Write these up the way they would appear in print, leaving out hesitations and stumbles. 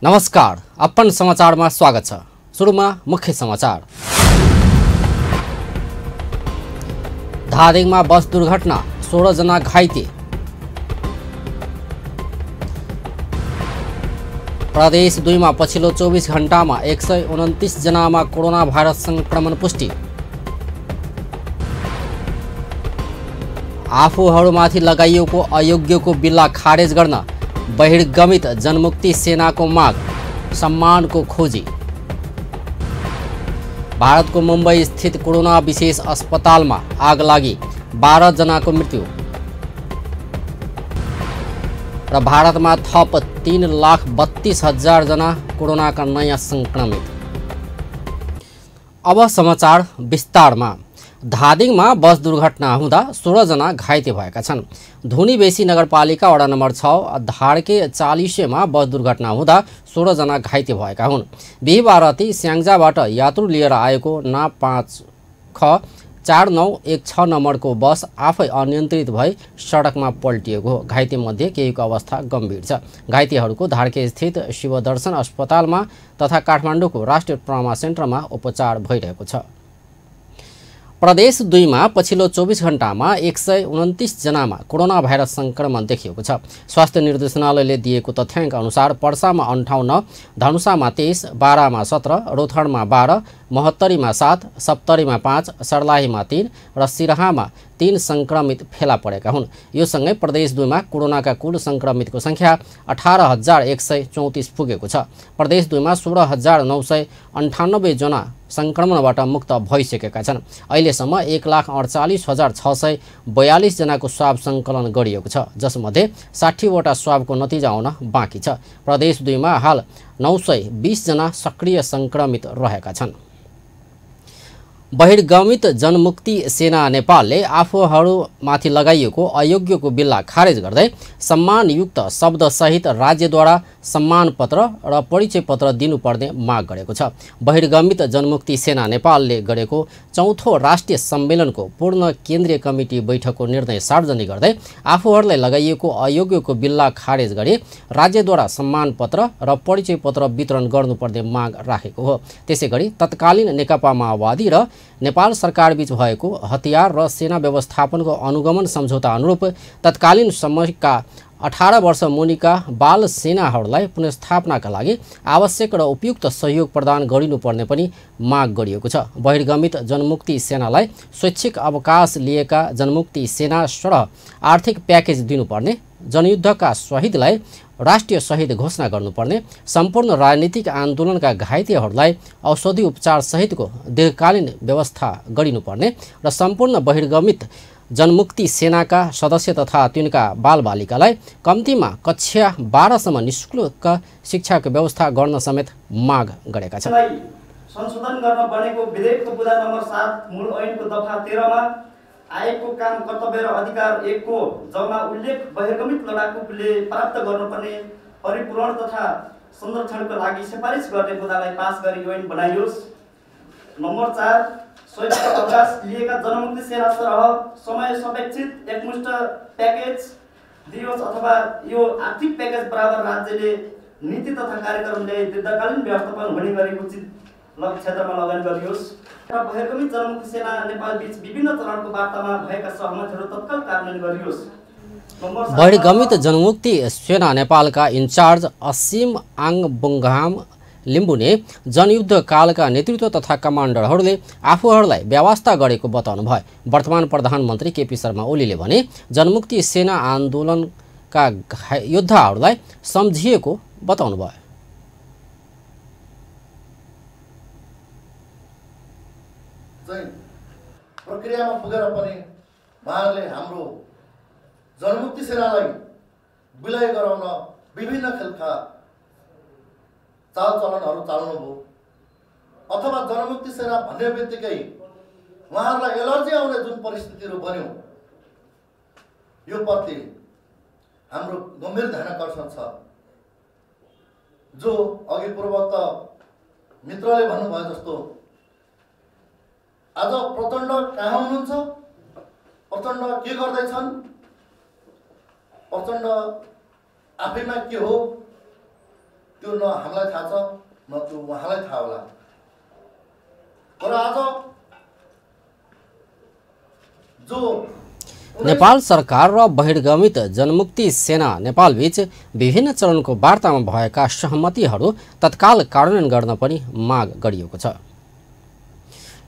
नमस्कार, अपन समाचारमा स्वागत छ। सुरुमा मुख्य समाचार। धादिङमा बस दुर्घटना, 16 जना घाइते। प्रदेश 2 मा पछिल्लो 24 घण्टामा 129 जनामा कोरोना भाइरस संक्रमण पुष्टि। आफूहरूमाथि लगाइएको अयोग्यको बिल्ला खारेज गर्न बहिर्गमित जनमुक्ति सेनाको माग, सम्मानको खोजी। भारतको मुम्बई स्थित कोरोना विशेष अस्पतालमा आग लागि 12 जनाको मृत्यु। र भारतमा थप 3,32,000 जना कोरोनाका नयाँ संक्रमित। अब समाचार विस्तारमा। धादिङमा बस दुर्घटना हुँदा 16 जना घाइते भएका छन्। धुनीबेसी नगरपालिका वडा नम्बर 6 धारके 40मा बस दुर्घटना हुँदा 16 जना घाइते भएका हुन्। बिहीबार राति स्याङ्जाबाट यात्रु लिएर आएको ना 5 ख 4916 नम्बरको बस आफै अनियन्त्रित भई सडकमा पल्टिएको हो। घाइते मध्ये केहीको अवस्था गम्भीर छ। घाइतेहरूको धारके स्थित शिवदर्शन अस्पतालमा तथा काठमाडौँको राष्ट्रिय ट्रमा सेन्टरमा उपचार भइरहेको छ। प्रदेश 2 मा पछिल्लो 24 घण्टामा 129 जनामा कोरोना भाइरस संक्रमण देखिएको छ। स्वास्थ्य निर्देशनालयले दिएको तथ्याङ्क अनुसार पर्सामा 58, धनुषामा 23, बारामा 17, रौथाडमा 12, महोत्तरीमा 7, सप्तरीमा 5, सर्लाहीमा 3 र सिराहामा 3 संक्रमित फेला परेका हुन्। यो सँगै प्रदेश 2 मा कोरोनाका कुल संक्रमितको संख्या 18,134 पुगेको छ। प्रदेश 2 मा 16,998 जना संक्रमणबाट मुक्त भइसकेका छन्। अहिलेसम्म 1,48,642 जनाको स्वाब सङ्कलन गरिएको छ, जसमध्ये 60 वटा स्वाबको नतिजा आउन बाँकी छ। प्रदेश 2 मा हाल 920 जना सक्रिय संक्रमित रहेका छन्। बहिर्गमित जनमुक्ति सेना नेपालले आफूहरूमाथि लगाइएको अयोग्यको बिल्ला खारेज गर्दै सम्मानयुक्त शब्दसहित राज्यद्वारा सम्मान पत्र र परिचय पत्र दिनुपर्ने माग गरेको छ। बहिर्गमित जनमुक्ति सेना नेपालले गरेको 4थो राष्ट्रिय सम्मेलनको पूर्ण केन्द्रीय कमिटी बैठकको निर्णय सार्वजनिक गर्दै आफूहरूलाई लगाइएको अयोग्यको बिल्ला खारेज गरी राज्यद्वारा सम्मान पत्र र परिचय पत्र वितरण गर्नुपर्ने माग राखेको हो। त्यसैगरी तत्कालीन नेकपा माओवादी र नेपाल सरकार बीच भएको हतियार र सेना व्यवस्थापनको अनुगमन सम्झौता अनुरूप तत्कालीन समयका 18 वर्ष मुनिका बाल सेनाहरूलाई पुनर्स्थापनाका लागि आवश्यक र उपयुक्त सहयोग प्रदान गरिनुपर्ने पनि माग गरिएको छ। बहिर्गमित जनमुक्ति सेनालाई स्वैच्छिक अवकाश लिएका जनमुक्ति सेना सरह आर्थिक प्याकेज दिनुपर्ने, जनयुद्धका शहीदलाई राष्ट्रिय शहीद घोषणा गर्नुपर्ने, सम्पूर्ण राजनीतिक आन्दोलनका घाइतेहरूलाई औषधि उपचार सहितको दीर्घकालीन व्यवस्था गरिनुपर्ने र सम्पूर्ण बहिर्गमित जनमुक्ति सेनाका सदस्य तथा तिनका बालबालिकालाई कम्तीमा कक्षा 12 सम्म निःशुल्क शिक्षाको व्यवस्था गर्न समेत माग गरेका छन्। संशोधन गर्न बनेको विधेयकको बुँदा नम्बर 7 मूल ऐनको दफा 13 मा आएको काम, कर्तव्य र अधिकार 1 को जम्मा उल्लेख बहिर्गमित लडाकुले प्राप्त गर्नुपर्ने परिपूरण तथा संरक्षणको लागि सिफारिस गर्ने बुँदालाई पास गरी ऐन बनाइयोस्। नम्बर 4 स्वैच्छिक अवकाश लिएका जनमुक्ति सेना सरह समय सापेक्षित एकमुष्ट प्याकेज दियोस् अथवा यो आर्थिक प्याकेज बराबर राज्यले नीति तथा कार्यक्रम ल्याई दीर्घकालीन व्यवस्थापन हुने गरी उचित क्षेत्रमा लगानी गरियोस्। र बहिर्गमित जनमुक्ति सेना नेपाल बीच विभिन्न चरणको वार्तामा भएका सहमतिहरू तत्काल कार्यान्वयन गरियोस्। बहिर्गमित जनमुक्ति सेना नेपालका इन्चार्ज असीम आङबुङघाम लिम्बुने जनयुद्ध कालका नेतृत्व तथा कमान्डरहरूले आफूहरूलाई व्यवस्था गरेको बताउनु भयो। वर्तमान प्रधानमन्त्री केपी शर्मा ओलीले भने जनमुक्ति सेना आन्दोलनका योद्धाहरूलाई सम्झिएको बताउनु भयो। प्रक्रियामा पुगेर पनि उहाँहरूले हाम्रो जनमुक्ति सेनालाई विलय गराउन विभिन्न खालका चालचलनहरू चाल्नुभयो, अथवा जनमुक्ति सेना भन्ने बित्तिकै उहाँहरूलाई एलर्जी आउने जुन परिस्थितिहरू बन्यो, यो प्रति हाम्रो गम्भीर ध्यानाकर्षण छ। जो अघि पूर्वोक्त मित्रले भन्नुभयो जस्तो आज प्रचण्ड कहाँ हुनुहुन्छ, प्रचण्ड के गर्दैछन्, प्रचण्ड आफैमा के हो त्यो न हामीलाई थाहा छ न त्यो उहाँलाई थाहा होला। तर आज जो नेपाल सरकार र बहिर्गमित जनमुक्ति सेना नेपालबीच विभिन्न चरणको वार्तामा भएका सहमतिहरू तत्काल कार्यान्वयन गर्न पनि माग गरिएको छ।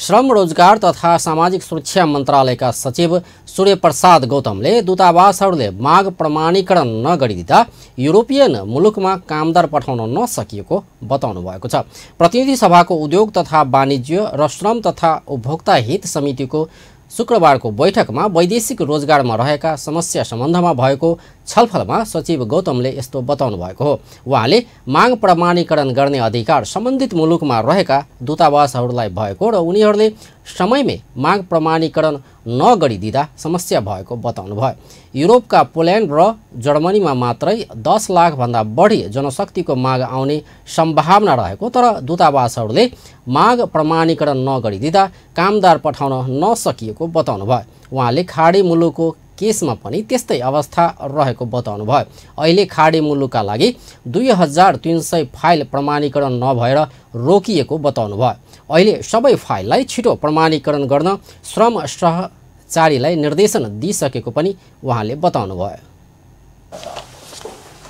श्रम रोजगार तथा सामाजिक सुरक्षा मन्त्रालयका सचिव सूर्य प्रसाद गौतमले दूतावासहरूले माग प्रमाणीकरण नगरिदिँदा युरोपियन मुलुकमा कामदार पठाउन नसकिएको बताउनु भएको छ। प्रतिनिधि सभाको उद्योग तथा वाणिज्य र श्रम तथा उपभोक्ता हित समितिको शुक्रबारको बैठकमा वैदेशिक रोजगारमा रहेका समस्या सम्बन्धमा भएको छलफलमा सचिव गौतमले यस्तो बताउनु भएको हो। उहाँले माग प्रमाणीकरण गर्ने अधिकार सम्बन्धित मुलुकमा रहेका दूतावासहरूलाई भएको र उनीहरूले समयमै माग प्रमाणीकरण नगरिदिँदा समस्या भएको बताउनु भयो। युरोपका पोल्यान्ड र जर्मनीमा मात्रै 10 लाखभन्दा बढी जनशक्तिको माग आउने सम्भावना रहेको, तर दूतावासहरूले माग प्रमाणीकरण नगरिदिँदा कामदार पठाउन नसकिएको बताउनु भयो। उहाँले खाडी मुलुकको केसमा पनि त्यस्तै अवस्था रहेको बताउनु भयो। अहिले खाडी मुलुकका लागि 2300 फाइल प्रमाणीकरण नभएर रोकिएको बताउनु भयो। अहिले सबै फाइललाई छिटो प्रमाणीकरण गर्न श्रम सहचारीलाई निर्देशन दिइसकेको पनि उहाँले बताउनु भयो।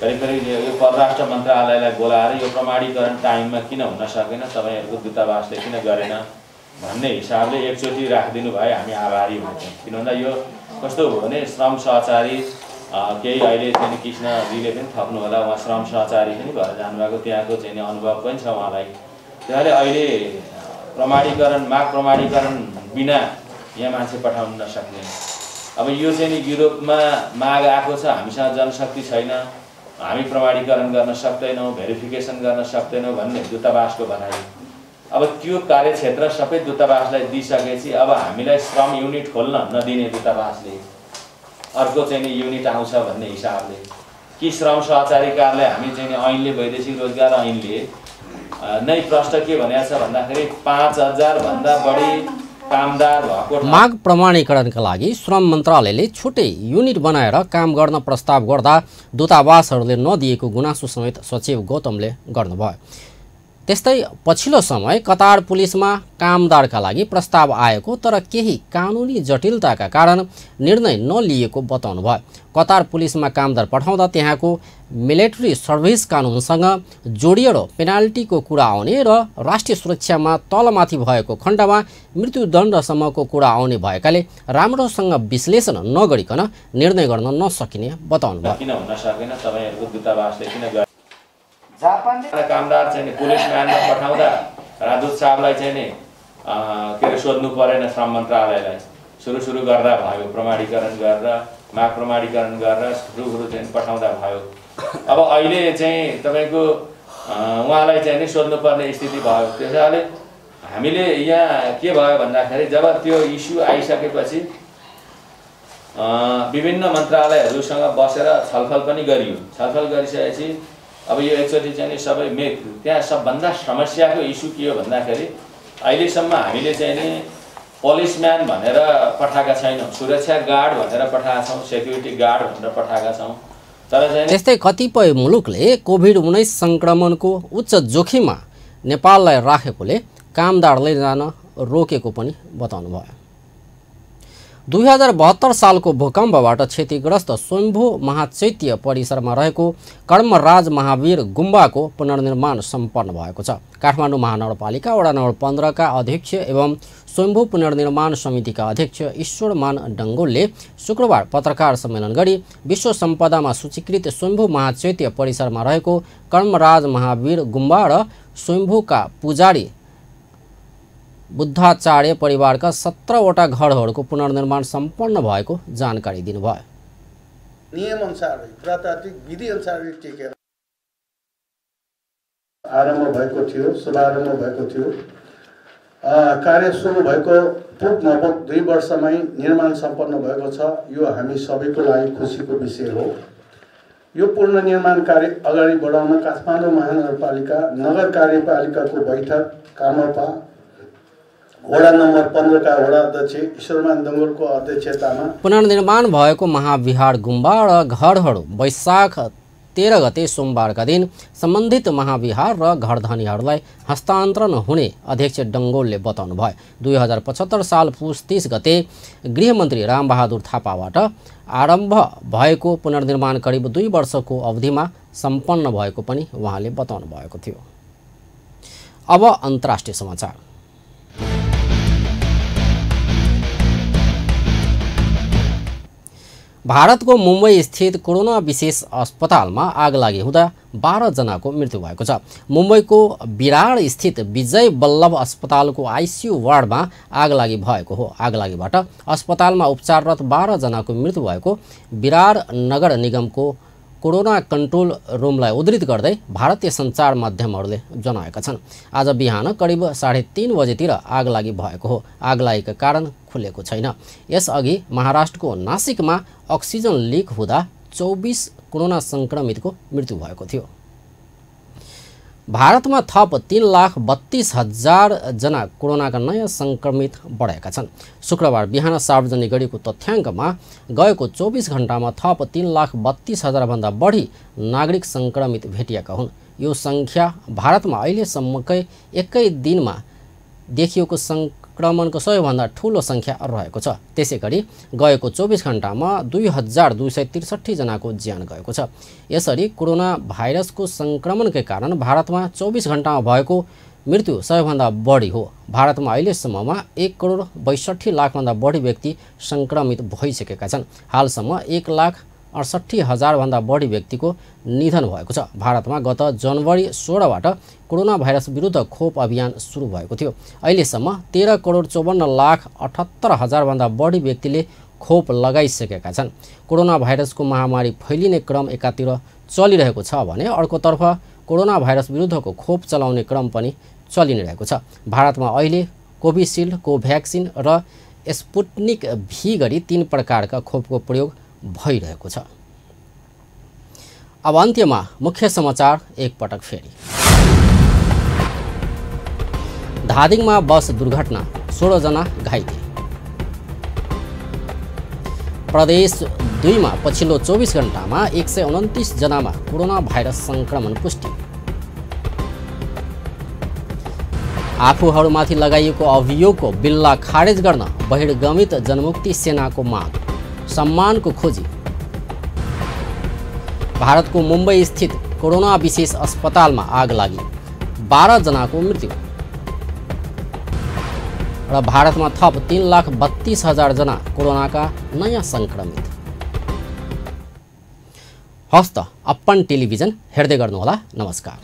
करिब यो परराष्ट्र मन्त्रालयलाई बोलाएर यो प्रमाणीकरण टाइममा किन हुन सकेन, तपाईहरुको दूतावासले किन गरेन भन्ने हिसाबले एकचोटि राखिदिनु भए हामी आभारी हुन्छौँ। किनभने यो कस्तो हो भने श्रम सहचारी केही अहिले चाहिँ कृष्णजीले पनि थप्नु होला, उहाँ श्रम सहचारी पनि भएर जानुभएको, त्यहाँको चाहिँ अनुभव पनि छ उहाँलाई। त्यसैले अहिले प्रमाणीकरण माग प्रमाणीकरण बिना यहाँ मान्छे पठाउन नसक्ने। अब यो चाहिँ युरोपमा माग आएको छ, हामीसँग जनशक्ति छैन, हामी प्रमाणीकरण गर्न सक्दैनौँ, भेरिफिकेसन गर्न सक्दैनौँ भन्ने दूतावासको भनाइ। अब त्यो कार्यक्षेत्र सबै दूतावासलाई दिइसकेपछि अब हामीलाई श्रम युनिट खोल्न नदिने दूतावासले अर्को चाहिँ युनिट आउँछ भन्ने हिसाबले कि श्रम सहचारी कार्यालय हामी चाहिँ ऐनले वैदेशिक रोजगार ऐनले नै प्रश्न के भनेको छ भन्दाखेरि 5000 भन्दा बढी कामदार भएको माग प्रमाणीकरणका लागि श्रम मन्त्रालयले छुट्टै युनिट बनाएर काम गर्न प्रस्ताव गर्दा दूतावासहरूले नदिएको गुनासो समेत सचिव गौतमले गर्नुभयो। त्यस्तै पछिल्लो समय कतार पुलिसमा कामदारका लागि प्रस्ताव आएको तर केही कानुनी जटिलताका कारण निर्णय नलिएको बताउनु भयो। कतार पुलिसमा कामदार पठाउँदा त्यहाँको मिलिट्री सर्भिस कानुनसँग जोडिएको पेनाल्टीको कुरा आउने र राष्ट्रिय सुरक्षामा तलमाथि भएको खण्डमा मृत्युदण्डसम्मको कुरा आउने भएकाले राम्रोसँग विश्लेषण नगरिकन निर्णय गर्न नसकिने बताउनु भयो। किन हुन सकेन, तपाईहरुको दूतावासले किन जापानले कामदार चाहिँ पुलिसम्यानमा पठाउँदा राजदूत साहबलाई चाहिँ नि के अरे सोध्नु परेन, श्रम मन्त्रालयलाई सुरु गर्दा भयो, प्रमाणीकरण गरेर माग प्रमाणीकरण गरेर सुरु चाहिँ पठाउँदा भयो। अब अहिले चाहिँ तपाईको उहाँलाई चाहिँ नि सोध्नु पर्ने स्थिति भयो। त्यसैले हामीले यहाँ के भयो भन्दाखेरि जब त्यो इस्यु आइसकेपछि विभिन्न मन्त्रालयहरूसँग बसेर छलफल पनि गरियो। छलफल गरिसकेपछि अब यो एकचोटि चाहिँ सबै त्यहाँ सबभन्दा समस्याको इस्यु के हो भन्दाखेरि अहिलेसम्म हामीले चाहिँ नि पुलिसम्यान भनेर पठाएका छैनौँ, सुरक्षा गार्ड भनेर पठाएका छौँ, सेक्युरिटी गार्ड भनेर पठाएका छौँ। तर चाहिँ त्यस्तै कतिपय मुलुकले कोभिड-19 संक्रमणको उच्च जोखिममा नेपाललाई राखेकोले कामदार लैजान रोकेको पनि बताउनु भयो। 2072 सालको भूकम्पबाट क्षतिग्रस्त स्वयम्भू महाचैत्य परिसरमा रहेको कर्मराज महावीर गुम्बाको पुनर्निर्माण सम्पन्न भएको छ। काठमाडौँ महानगरपालिका वडा नम्बर 15 का अध्यक्ष एवं स्वयम्भू पुनर्निर्माण समितिका अध्यक्ष ईश्वरमान डङ्गोलले शुक्रबार पत्रकार सम्मेलन गरी विश्व सम्पदामा सूचीकृत स्वयम्भू महाचैत्य परिसरमा रहेको कर्मराज महावीर गुम्बा र स्वयम्भूका पुजारी बुद्धाचार्य परिवारका 17वटा घरहरूको पुनर्निर्माण सम्पन्न भएको जानकारी दिनुभयो। नियमअनुसार पुरातात्विक विधिअनुसार टेकेर आरम्भ भएको थियो, शुभारम्भ भएको थियो। कार्य सुरु भएको पुग नपुग 2 वर्षमै निर्माण सम्पन्न भएको छ। यो हामी सबैको लागि खुसीको विषय हो। यो पुनर्निर्माण कार्य अगाडि बढाउन काठमाडौँ महानगरपालिका नगर कार्यपालिकाको बैठक कामपा वडा नम्बर 15 का वडा अध्यक्ष ईश्वरमान डङ्गोलको अध्यक्षतामा पुनर्निर्माण भएको महाविहार गुम्बा र घरहरू वैशाख 13 गते सोमबारका दिन सम्बन्धित महाविहार र घरधनीहरूलाई हस्तान्तरण हुने अध्यक्ष डङ्गोलले बताउनु भयो। 2075 साल पुस 30 गते गृहमन्त्री रामबहादुर थापाबाट आरम्भ भएको पुनर्निर्माण करिब 2 वर्षको अवधिमा सम्पन्न भएको पनि उहाँले बताउनु भएको थियो। अब अन्तर्राष्ट्रिय समाचार। भारतको मुम्बई स्थित कोरोना विशेष अस्पतालमा आगलागी हुँदा 12 जनाको मृत्यु भएको छ। मुम्बईको विरार स्थित विजय वल्लभ अस्पतालको आइसियु वार्डमा आगलागी भएको हो। आगलागीबाट अस्पतालमा उपचाररत 12 जनाको मृत्यु भएको विरार नगर निगमको कोरोना कन्ट्रोल रुमलाई उद्धृत गर्दै भारतीय सञ्चार माध्यमहरूले जनाएका छन्। आज बिहान करिब 3:30 बजेतिर आगलागी भएको हो। आगलागीका कारण खुलेको छैन। यसअघि महाराष्ट्रको नासिकमा अक्सिजन लिक हुँदा 24 कोरोना सङ्क्रमितको मृत्यु भएको थियो। भारतमा थप 3,32,000 जना कोरोनाका नयाँ सङ्क्रमित बढेका छन्। शुक्रबार बिहान सार्वजनिक गरेको तथ्याङ्कमा गएको 24 घण्टामा थप 3,32,000 भन्दा बढी नागरिक सङ्क्रमित भेटिएका हुन्। यो सङ्ख्या भारतमा अहिलेसम्मकै एकै दिनमा देखिएको सङ्क्रमणको सबैभन्दा ठूलो सङ्ख्या रहेको छ। त्यसैगरी गएको 24 घण्टामा 2,263 जनाको ज्यान गएको छ। यसरी कोरोना भाइरसको सङ्क्रमणकै कारण भारतमा 24 घण्टामा भएको मृत्यु सबैभन्दा बढी हो। भारतमा अहिलेसम्ममा 1,62,00,000 भन्दा बढी व्यक्ति सङ्क्रमित भइसकेका छन्। हालसम्म 1,68,000 भन्दा बढी व्यक्तिको निधन भएको छ। भारतमा गत जनवरी 16बाट कोरोना भाइरस विरुद्ध खोप अभियान सुरु भएको थियो। अहिलेसम्म 13,54,78,000 भन्दा बढी व्यक्तिले खोप लगाइसकेका छन्। कोरोना भाइरसको महामारी फैलिने क्रम एकातिर चलिरहेको छ भने अर्कोतर्फ कोरोना भाइरस विरुद्धको खोप चलाउने क्रम पनि चलि नै रहेको छ। भारतमा अहिले कोभिसिल्ड, कोभ्याक्सिन र स्पुटनिक भी गरी 3 प्रकारका खोपको प्रयोग भइरहेको छ। अब अन्त्यमा मुख्य समाचार एकपटक फेरि। धादिङमा बस दुर्घटना, 16 जना घाइते। प्रदेश 2 मा पछिल्लो 24 घण्टामा 129 जनामा कोरोना भाइरस सङ्क्रमण पुष्टि। आफूहरूमाथि लगाइएको अभियोगको बिल्ला खारेज गर्न बहिर्गमित जनमुक्ति सेनाको माग, सम्मानको खोजी। भारतको मुम्बई स्थित कोरोना विशेष अस्पतालमा आग लागि, 12 जनाको मृत्यु। र भारतमा थप 3,32,000 जना कोरोनाका नयाँ सङ्क्रमित। हस्त अपन टेलिभिजन हेर्दै गर्नुहोला। नमस्कार।